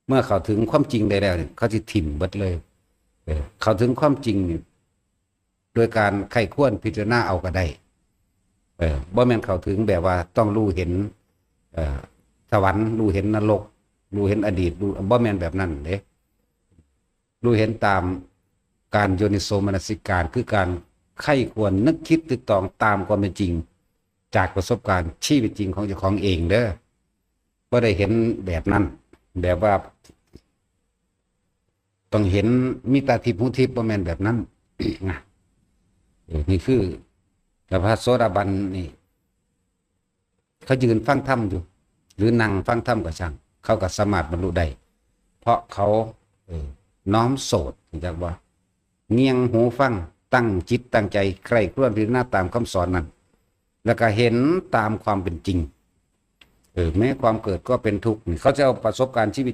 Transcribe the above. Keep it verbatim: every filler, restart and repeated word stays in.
เมื่อเข้าถึงความจริงได้แล้วเนี่ย เขาสิถิ่มเบิดเลย เออ เข้าถึงความจริงเนี่ย โดยการใคร่ครวญพิจารณาเอาก็ได้ เออ บ่แม่นเข้าถึงแบบว่าต้องรู้เห็น เอ่อ สวรรค์ รู้เห็นนรก รู้เห็นอดีต รู้ บ่แม่นแบบนั้นเด้ รู้เห็นตามการโยนิโสมนสิการ คือการใคร่ครวญนึกคิดตึกตองตามความเป็นจริง จากประสบการณ์ชีวิตจริงของเจ้าของเองเด้อ บ่ได้เห็นแบบนั้น แบบว่า ต้องเห็นมีตาทิพย์หูทิพย์ บ่แม่นแบบนั้น นะ เออ นี่คือ แต่พระโสดาบันนี่ เขายืนฟังธรรมอยู่ หรือนั่งฟังธรรมก็ช่าง เขาก็สามารถบรรลุได้ เพราะเขา เออ น้อมโสต รู้จักบ่ เงี่ยงหูฟัง ตั้งจิตตั้งใจใคร่ครวญพิจารณาตามคำสอนนั้น แล้วก็เห็นตามความเป็นจริง เออ แม้ความเกิดก็เป็นทุกข์นี่ เขาจะเอาประสบการณ์ชีวิต